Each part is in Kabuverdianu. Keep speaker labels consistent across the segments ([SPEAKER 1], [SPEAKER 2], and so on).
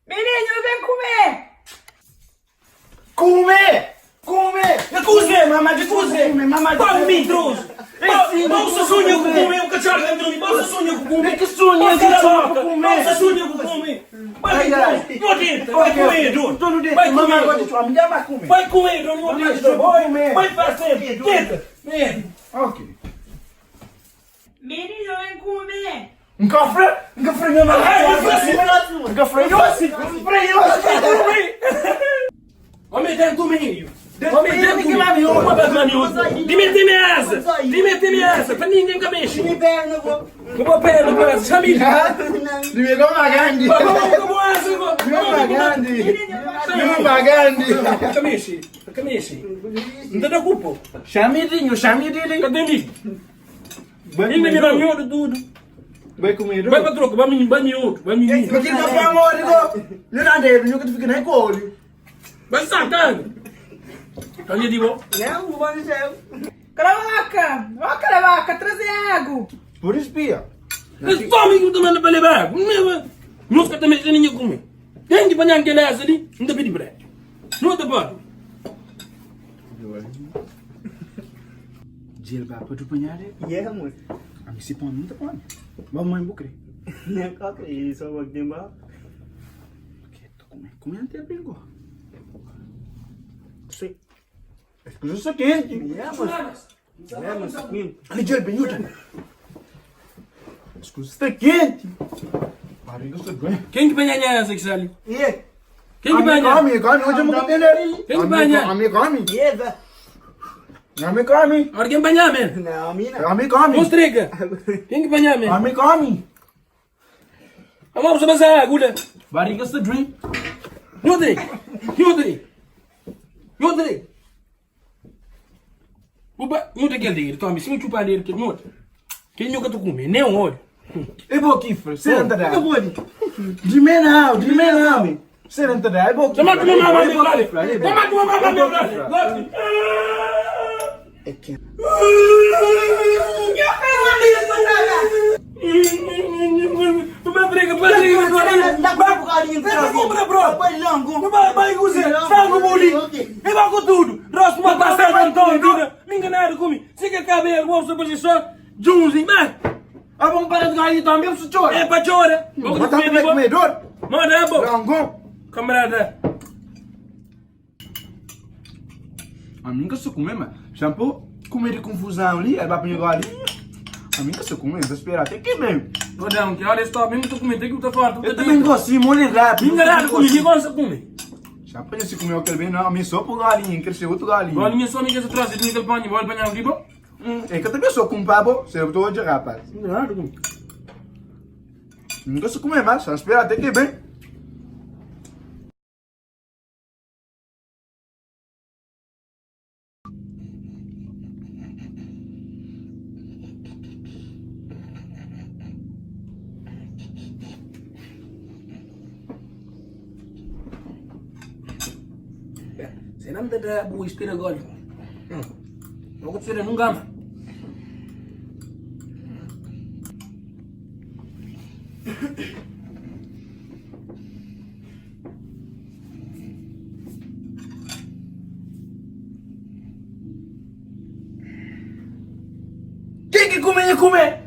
[SPEAKER 1] Mininhu ben kume!
[SPEAKER 2] Kume! Kume!
[SPEAKER 3] Na kuze?
[SPEAKER 2] Mama
[SPEAKER 3] Na kuze?
[SPEAKER 2] Kume, mama
[SPEAKER 3] Pau mentiroso!
[SPEAKER 2] É
[SPEAKER 3] Pau sa sunha ku kume, um cachorro dentro de mim. Pau sa sunha ku kume.
[SPEAKER 2] É que sunha,
[SPEAKER 3] Pau cala
[SPEAKER 2] que
[SPEAKER 3] a boca.
[SPEAKER 2] kume.
[SPEAKER 3] Pau sa sunha ku kume. Vai
[SPEAKER 2] Ai, ai.
[SPEAKER 3] comer. Não adianta. Vai comer, dono.
[SPEAKER 2] Dono dente,
[SPEAKER 3] Vai
[SPEAKER 2] mama
[SPEAKER 3] comer.
[SPEAKER 2] gosta de me dá mais comer.
[SPEAKER 3] Vai comer, dono. Não
[SPEAKER 2] Mama,
[SPEAKER 3] adianta.
[SPEAKER 2] vou comer.
[SPEAKER 3] Vai fazer. Tenta. Vem.
[SPEAKER 2] Ok.
[SPEAKER 1] Menino, vem comer!
[SPEAKER 2] Um cofre? Um cofre minha mãe. Um cofre eu assim. Um cofre eu assim.
[SPEAKER 3] Homem dentro do meio.
[SPEAKER 2] Dentro
[SPEAKER 3] Homem
[SPEAKER 2] do
[SPEAKER 3] dentro
[SPEAKER 2] meio,
[SPEAKER 3] do
[SPEAKER 2] que lá,
[SPEAKER 3] meio.
[SPEAKER 2] meu.
[SPEAKER 3] Uma vez meu. Dimete ameaça. Dimete ameaça. Para ninguém que mexe.
[SPEAKER 4] Mi perna, pô.
[SPEAKER 3] Com a perna, parece. Chamil.
[SPEAKER 2] Dime como grande.
[SPEAKER 3] Como
[SPEAKER 2] Dime grande. Dime grande.
[SPEAKER 3] Kamishi, kamishi. Não te culpa.
[SPEAKER 2] Chamidinho, chamidinho.
[SPEAKER 3] Cadê ali? Ainda me dá miúdo tudo.
[SPEAKER 2] Vai comer.
[SPEAKER 3] Vai para troca, vai me vai miúdo, vai miúdo.
[SPEAKER 2] Mas que não foi amor, digo. Eu não andei, eu nunca te fiquei nem com olho.
[SPEAKER 3] Vai sacando. Olha digo,
[SPEAKER 4] Não, vou dizer.
[SPEAKER 1] Caravaca! Ó, caravaca, trazer água!
[SPEAKER 2] Por espia.
[SPEAKER 3] mas fome que eu também para levar. Nunca também tem ninguém comer. Tem que banhar aquele asa ali, não te pedi para. Não te pode.
[SPEAKER 2] Gilba, pode apanhar?
[SPEAKER 4] Yeah, moço.
[SPEAKER 2] A mim se põe, não te põe. Vamos, mãe, bucre.
[SPEAKER 4] Não, qual que é isso? Eu vou te
[SPEAKER 2] Que tô comendo, comendo até bingo. Sim. Escusa isso quente.
[SPEAKER 4] Yeah, moço. Yeah, moço.
[SPEAKER 2] Ali, Gilba, ajuda. Escusa está quente. Barriga está bem.
[SPEAKER 3] Quem que banha a asa que sale?
[SPEAKER 4] Yeah.
[SPEAKER 3] Quem que banha?
[SPEAKER 2] Come, come, hoje eu vou comer.
[SPEAKER 3] Quem que banha?
[SPEAKER 2] Come, come.
[SPEAKER 4] Yeah, vá.
[SPEAKER 2] Come, come.
[SPEAKER 3] Agora quem banha mesmo?
[SPEAKER 4] Não, mina.
[SPEAKER 2] Come, come.
[SPEAKER 3] Mostrega. Quem que banha mesmo?
[SPEAKER 2] Come, come.
[SPEAKER 3] Vamos passar a agulha.
[SPEAKER 2] Barriga está dream.
[SPEAKER 3] Nudri! Nudri! Nudri! Uba, nudri que ele tome, se não chupar dele, que nudri. Que nunca tu come, nem um olho.
[SPEAKER 2] É bom aqui, Fred. Senta daí.
[SPEAKER 4] Eu vou ali.
[SPEAKER 2] De mim não, de mim não. Senta daí, é bom aqui.
[SPEAKER 3] Toma tu mamá,
[SPEAKER 2] É
[SPEAKER 3] meu
[SPEAKER 2] bom aqui,
[SPEAKER 3] brother.
[SPEAKER 2] Fred. É bom.
[SPEAKER 3] Toma tu mamá, meu brother.
[SPEAKER 2] É quente.
[SPEAKER 3] Uma briga, uma briga, uma briga.
[SPEAKER 4] Dá pra bocadinho.
[SPEAKER 3] Vai comprar, bro.
[SPEAKER 4] Vai longo.
[SPEAKER 3] Vai, vai, usa, sangue, bolinho. E vai com tudo. Rosto, uma passada, Antônio, tudo. Me enganaram comigo. Se que cabelo, vou sobre só. Junzinho, mas.
[SPEAKER 2] Ah, vamos parar de galinha também, você chora.
[SPEAKER 3] É pra chora.
[SPEAKER 2] Vou botar também comedor.
[SPEAKER 3] Manda, bom.
[SPEAKER 2] Rango.
[SPEAKER 3] Camarada.
[SPEAKER 2] A mim que se comer, mano. Shampoo, comer de confusão ali, aí vai para galinha. A mim que se comer, vou esperar até que bem.
[SPEAKER 3] Vou dar um que olha só, mesmo tô comendo, tem que eu tô farto.
[SPEAKER 2] Eu também gosto de molho rápido.
[SPEAKER 3] Me enganaram comigo, me gosta de comer.
[SPEAKER 2] Shampoo, se comeu aquele bem, não. A mim só por galinha, cresceu outro galinha.
[SPEAKER 3] Olha, minha só amiga se traz de aquele pano, vou apanhar aqui, bom.
[SPEAKER 2] É que eu também sou com pabo, você eu tô hoje, rapaz.
[SPEAKER 3] Me enganaram comigo.
[SPEAKER 2] Nunca se comer mais, só esperar até que bem.
[SPEAKER 3] Você não dá boa espera agora. Não vou dizer nunca mais.
[SPEAKER 2] Quem que come, comer?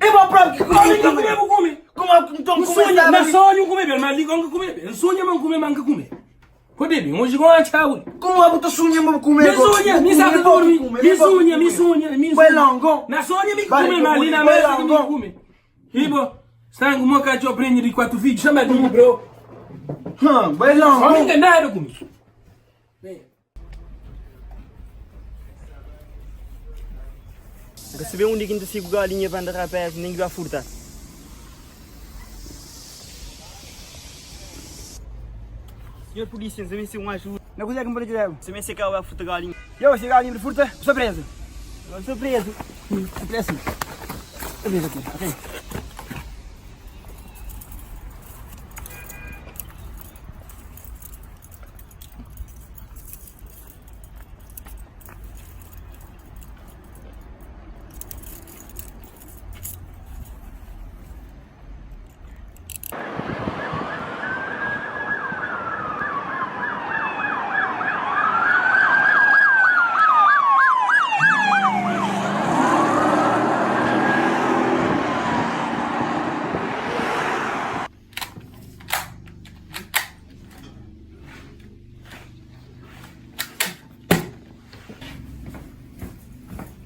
[SPEAKER 4] É bo próprio que
[SPEAKER 3] Ami nka kume, bu kume.
[SPEAKER 4] Como que então
[SPEAKER 3] N sonha, na sonho kume bem, mas ali nka kume bem. N sonha mas kume, mas nka kume. Pode bem, hoje com a tchau.
[SPEAKER 4] Como é que tu sonha mas kume?
[SPEAKER 3] Mi sonha, mi sabe dormir. Mi sonha, mi sonha, mi
[SPEAKER 4] Vai
[SPEAKER 3] sonha.
[SPEAKER 4] longo.
[SPEAKER 3] Na sonha mi
[SPEAKER 4] Vai,
[SPEAKER 3] kume, mas ali na
[SPEAKER 4] vai
[SPEAKER 3] mesa que mi
[SPEAKER 4] longo.
[SPEAKER 3] kume. Ibo, sangue mo cacho prende de quatro filhos, chama de bro.
[SPEAKER 2] Hum, vai longo.
[SPEAKER 3] Homem enganado comigo.
[SPEAKER 4] Receber um dia que sigo galinha para andar rapaz, nem que vai furtar. Senhor polícia, você me se um ajuda.
[SPEAKER 2] Não consegue me ajudar.
[SPEAKER 4] Você me se que vai furtar galinha.
[SPEAKER 2] Eu chego galinha de furta, sou preso.
[SPEAKER 4] Eu sou preso.
[SPEAKER 2] Sou preso. Sou preso aqui, ok?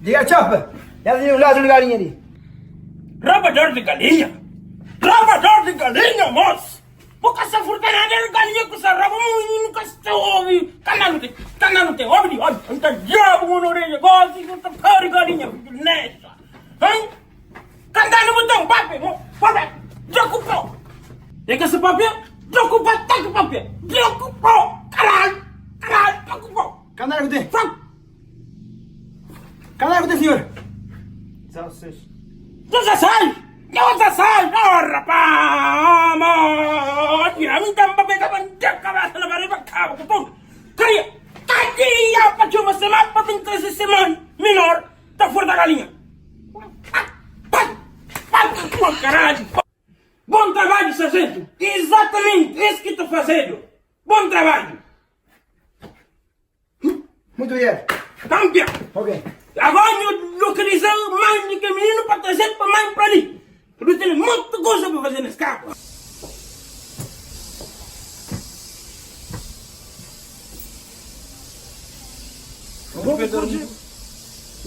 [SPEAKER 2] Diga, chapa. Já tem um lado de galinha ali.
[SPEAKER 3] Roubador de galinha! Roubador de galinha, moço! Porque se furta nada de galinha que se rouba, nunca se ouve. Canal tem, canal tem, ouve, ouve. Então, diabo, na orelha, gosta de furtar de galinha, nessa. Hein? Cantando botão, papi, papi, desocupou. É que esse papel, desocupa, tá que papel, desocupou, caralho, caralho, desocupou.
[SPEAKER 2] Canal que tem.
[SPEAKER 3] Franco,
[SPEAKER 2] Canal que tem, senhor.
[SPEAKER 4] 16.
[SPEAKER 3] 16! 16! Oh, rapaz! Amor! A mim também pegava a cabeça na barriga, cabo, pum! Queria! Cadeia! Para uma semana, para 23 semanas! Menor! Tá fora da galinha! Pô, caralho! Bom trabalho, sargento! Exatamente! Isso que estou fazendo! Bom trabalho!
[SPEAKER 2] Muito obrigado.
[SPEAKER 3] Campeão!
[SPEAKER 2] Ok.
[SPEAKER 3] Agora eu localizei mãe de caminho para trazer para mãe para ali. Eu tenho muita coisa para fazer nesse carro.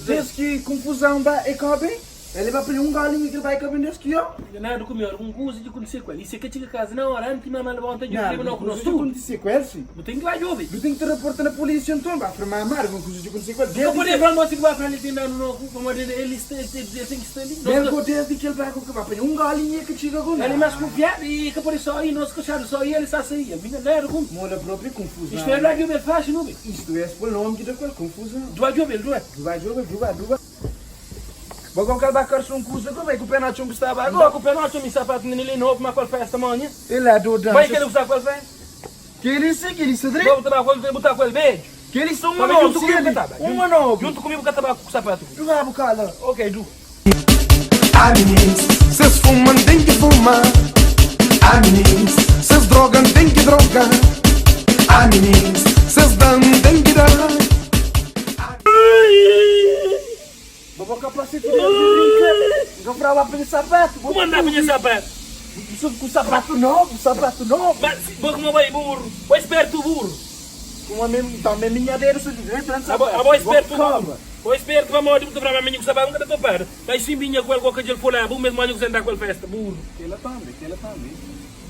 [SPEAKER 2] Desde que confusão ba é cabe, ele vai pedir um galinho que ele vai caber nesse aqui, ó.
[SPEAKER 3] Nada comer alguma coisa de acontecer com ele. Isso é que chega a casa na hora, antes mamãe levanta de
[SPEAKER 2] Não,
[SPEAKER 3] não
[SPEAKER 2] coisa
[SPEAKER 3] conosco
[SPEAKER 2] de
[SPEAKER 3] tudo.
[SPEAKER 2] acontecer com ele, sim.
[SPEAKER 3] Eu tenho que ir lá jovem.
[SPEAKER 2] Tu tem que te reportar na polícia então, vai afirmar a alguma coisa de acontecer com ele.
[SPEAKER 3] Eu poderia falar mas que vai para ele tem não não como ele ele ele tem que estar ali.
[SPEAKER 2] Mesmo desde que ele vai com que vai pedir um galinho que chega com
[SPEAKER 3] Ele é mais confiado e que por isso aí nós cochados só ele está assim. A minha não era com.
[SPEAKER 2] Mola própria confusão.
[SPEAKER 3] Isto é lá que eu me faço, não é?
[SPEAKER 2] Isto é o nome que dá com confusão.
[SPEAKER 3] Do jovem, do é.
[SPEAKER 2] Dubai, dubai, dubai, dubai. Vou colocar bacar um curso como é que o penalti não gostava
[SPEAKER 3] Agora
[SPEAKER 2] agora.
[SPEAKER 3] com o penalti me sapato nele novo, mas qual festa amanhã?
[SPEAKER 2] Ele é do
[SPEAKER 3] Vai que ele usar qual festa?
[SPEAKER 2] Que ele se que ele se dre.
[SPEAKER 3] Vou botar com ele, botar com ele beijo.
[SPEAKER 2] Que eles são
[SPEAKER 3] Também
[SPEAKER 2] uma
[SPEAKER 3] junto comigo
[SPEAKER 2] nova.
[SPEAKER 3] cataba.
[SPEAKER 2] Uma nova.
[SPEAKER 3] Junto comigo cataba com o sapato.
[SPEAKER 2] Dubai, bocada.
[SPEAKER 3] Ok, du.
[SPEAKER 5] Ah, meninos, cês fumam, tem que fumar. Ah, meninos, cês drogam, tem que drogar. Ah, meninos, cês dão, tem que dar.
[SPEAKER 2] Vou capacete de brinca. Vou pra lá pedir sapato.
[SPEAKER 3] Como andar com sapato?
[SPEAKER 2] Com sapato novo, sapato novo.
[SPEAKER 3] Mas vou como vai burro. Vou esperto burro.
[SPEAKER 2] Com a mesma, também minha dedo se direito antes.
[SPEAKER 3] A vou esperto burro. Vou esperto vamos onde tu pra mim com sapato nunca te para. Vai sim vinha com ele com aquele folha, bu mesmo anjo sentar com ele festa, burro.
[SPEAKER 2] Ela também, ela também.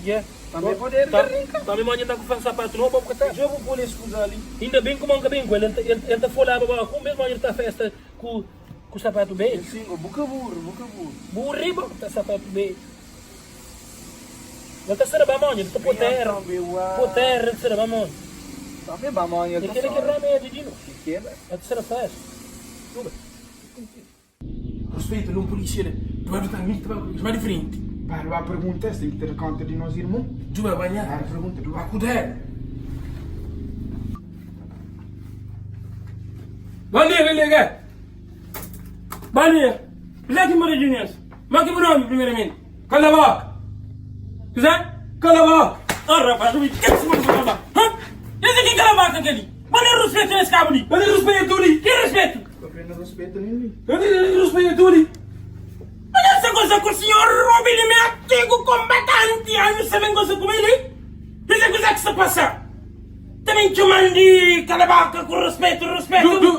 [SPEAKER 3] Yeah.
[SPEAKER 2] Também poder
[SPEAKER 3] Tá-
[SPEAKER 2] brinca.
[SPEAKER 3] Também manhã tá com sapato novo, porque tá.
[SPEAKER 2] Eu vou pôr esse coisa ali.
[SPEAKER 3] Ainda bem que o manca bem com ele, ele ele tá folha com mesmo anjo tá festa com com sapato bem.
[SPEAKER 2] Sim, boca burro, boca burro.
[SPEAKER 3] Burro, tá sapato bem. Ele tá será bamon, ele tá por terra. Por terra, ele será bamon.
[SPEAKER 2] Também bamon,
[SPEAKER 3] Ele quer que remédio de novo.
[SPEAKER 2] Que é?
[SPEAKER 3] A terceira faz. Tudo. Respeito, não polícia. Tu vai botar mim, tu vai de frente.
[SPEAKER 2] Para a pergunta, tem que ter conta de nós irmão.
[SPEAKER 3] Tu vai banhar.
[SPEAKER 2] Para a pergunta, tu vai
[SPEAKER 3] Acudar. Bom dia, colega. Bom dia. Zé que mora de nós. Mas que nome, primeiramente? Cala a boca. Zé? Cala a boca. Oh, rapaz, eu me esqueço de falar. Hã? Esse aqui cala a boca, aquele. Mas não respeito nesse cabo ali. Mas não respeito ali. Que respeito?
[SPEAKER 2] Aprenda respeito nele.
[SPEAKER 3] Eu não respeito ali. Mas essa coisa... Disa ku sinhor Robi li mi antigu kombatanti ami sa ben goza ku mi li. Disa kuza ki sta pasa. Ta ben txoman di kalabaka ku respetu, respetu.
[SPEAKER 6] Du, du,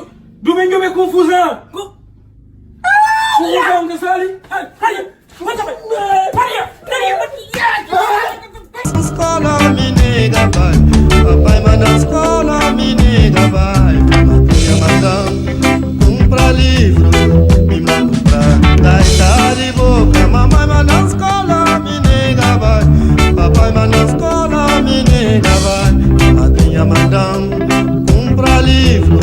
[SPEAKER 6] du ben djobe konfuzan.
[SPEAKER 3] Ku
[SPEAKER 6] Konfuzan ka sta li.
[SPEAKER 3] Maria, Maria, Maria, Maria.
[SPEAKER 5] Escola menina vai, papai manda escola menina vai. Madrinha manda comprar livro, me manda comprar gaita de boca. Mamãe manda escola menina vai, papai manda escola menina vai. Madrinha manda comprar livro,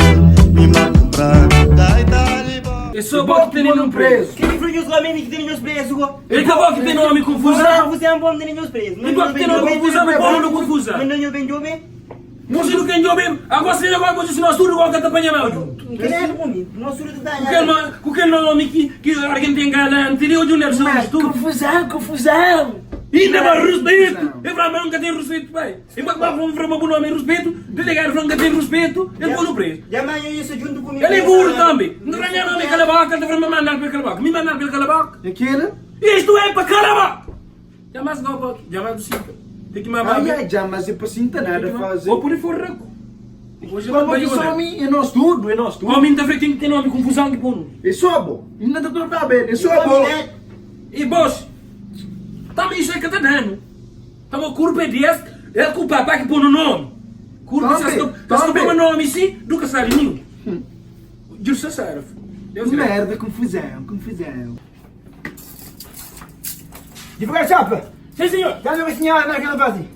[SPEAKER 5] me manda comprar gaita de boca.
[SPEAKER 6] É só bom que tem nome preso.
[SPEAKER 4] Que livro nhos lá mesmo que tem nhos preso? go?
[SPEAKER 6] É que bom que tem nome confusão.
[SPEAKER 4] Você é um bom tem nhos preso.
[SPEAKER 6] E bom que tem nome confusão, mas bom nome confusão.
[SPEAKER 4] Mas não bem jovem.
[SPEAKER 6] Moço do quem jovem, agora se agora você nós tudo igual que tá apanha mal.
[SPEAKER 4] Que nem é bom, nós tudo tá
[SPEAKER 6] Com aquele nome- Com aquele nome que alguém tem galante, ele hoje não é tudo.
[SPEAKER 1] Confusão, confusão!
[SPEAKER 6] Ainda mais respeito! Eu falo, mas nunca tem respeito, pai. Eu falo, mas um nome respeito, delegado nunca tem respeito, ele vou no preso.
[SPEAKER 4] Já amanhã isso junto comigo.
[SPEAKER 6] Ele é burro também. Não ganha nome calabaca, ele vai mandar para calabaca. Me mandar para calabaca.
[SPEAKER 2] Aquele?
[SPEAKER 6] Isto é para calabaca! Jamais go boc, jamais do cinto. Tem que mamar.
[SPEAKER 2] Ai, ai, já, mas é para sinta nada fazer.
[SPEAKER 6] Vou por aí fora. Hoje
[SPEAKER 2] Como que só mim? É nós tudo, é nós tudo.
[SPEAKER 6] Homem da frente tem que ter nome confusão que bom.
[SPEAKER 2] É só bom. Ainda tá tudo bem, é só bom.
[SPEAKER 6] E boss, também isso é que tá dando. Tamo culpa é desse, é culpa para que põe no nome. Culpa
[SPEAKER 2] Também,
[SPEAKER 6] se tu
[SPEAKER 2] também.
[SPEAKER 6] põe o nome sim, nunca sai nenhum. Justo serve. Deus me
[SPEAKER 2] Merda, confusão, confusão.
[SPEAKER 4] Devagar, chapa.
[SPEAKER 3] Sim, senhor.
[SPEAKER 4] Já viu a senhora naquela fase?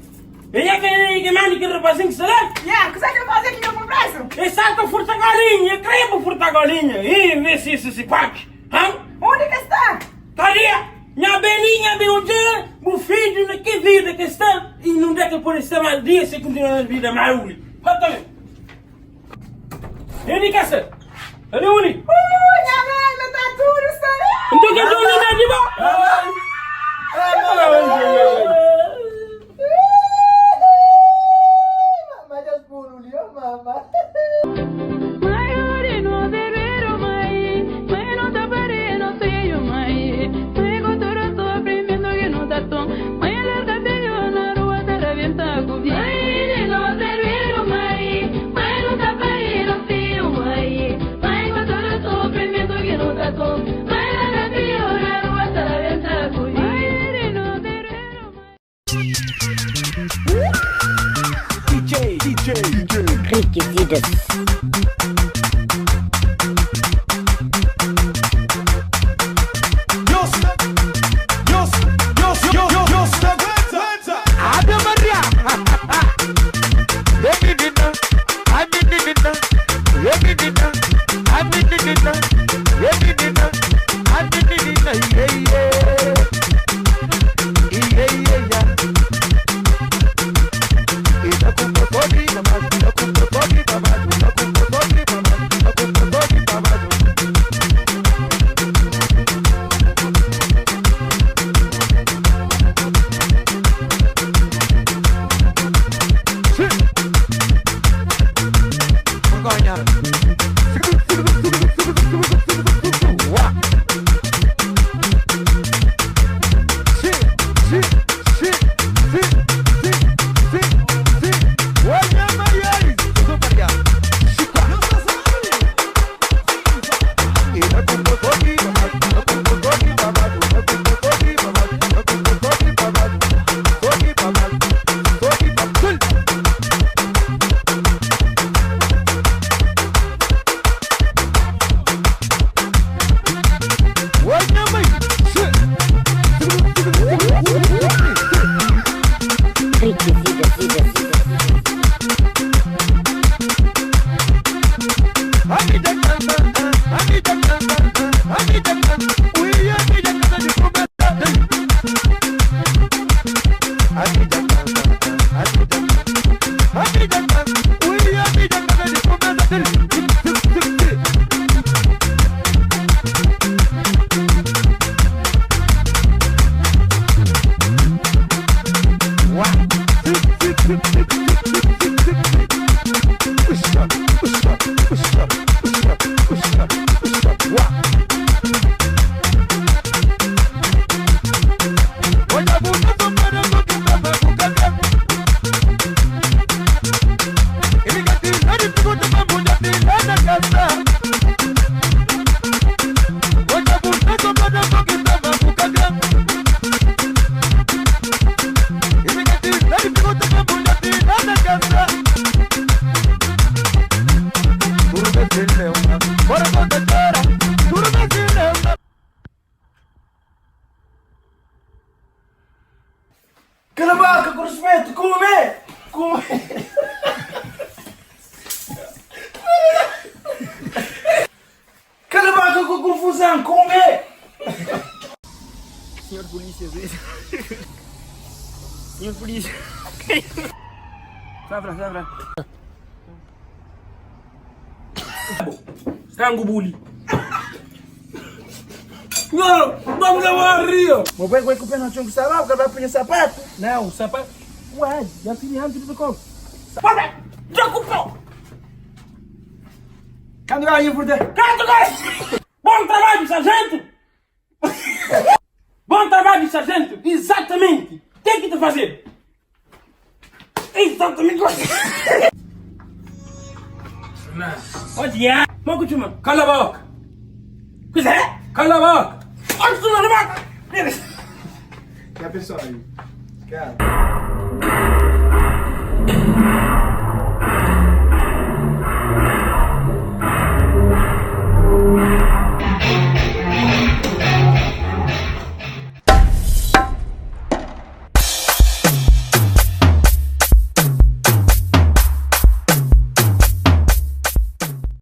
[SPEAKER 3] E é que manda que rapazinho que será?
[SPEAKER 1] Yeah, o que você quer fazer aqui, meu preso?
[SPEAKER 3] E salta furta galinha, crema furta galinha. E vê se isso se faz. Hã?
[SPEAKER 1] Onde que está?
[SPEAKER 3] Cadê? Minha belinha, meu dia, meu filho, na que vida que está? E não dá que por estar mal dia se continua na vida mal. Vai também. Ele caça. Ali, ali.
[SPEAKER 1] Minha velha, tá tudo, está
[SPEAKER 3] Então que eu não dá de bom.
[SPEAKER 1] Mamãe, já expulou, mamãe.
[SPEAKER 7] Maiore no zerero mai, mai no tapare no seio mai, mai gotoro sofrimento que no tato, mai larga peyo na rua te revienta cu Mai no zerero mai, mai no tapare no seio mai, mai gotoro sofrimento que no tato, mai larga peyo na rua te revienta cu Mai no zerero mai.
[SPEAKER 8] Requisitos.
[SPEAKER 5] Yeah.
[SPEAKER 4] Kala boka ku ruspetu, kume! Kume! Kala boka ku konfuzan, kume! Senhor polícia, Senhor polícia. Safra, safra.
[SPEAKER 6] Strangu buli. Não, vamos lá, Rio.
[SPEAKER 4] Mas vai, vai com o pé no chão que sabe, vai apanhar sapato.
[SPEAKER 6] Não, sapato. Ué, já tinha antes do colo.
[SPEAKER 3] Bora! Desocupou!
[SPEAKER 4] Quando vai, por dentro.
[SPEAKER 3] Canto, guys! Bom trabalho, sargento! Bom trabalho, sargento! Exatamente! Tem que te fazer! Exatamente! Olha! Moco chuma!
[SPEAKER 6] Cala a boca.
[SPEAKER 3] Pois é!
[SPEAKER 6] Cala a boca.
[SPEAKER 3] Olha o na boca!
[SPEAKER 2] Que a pessoa aí? Cara.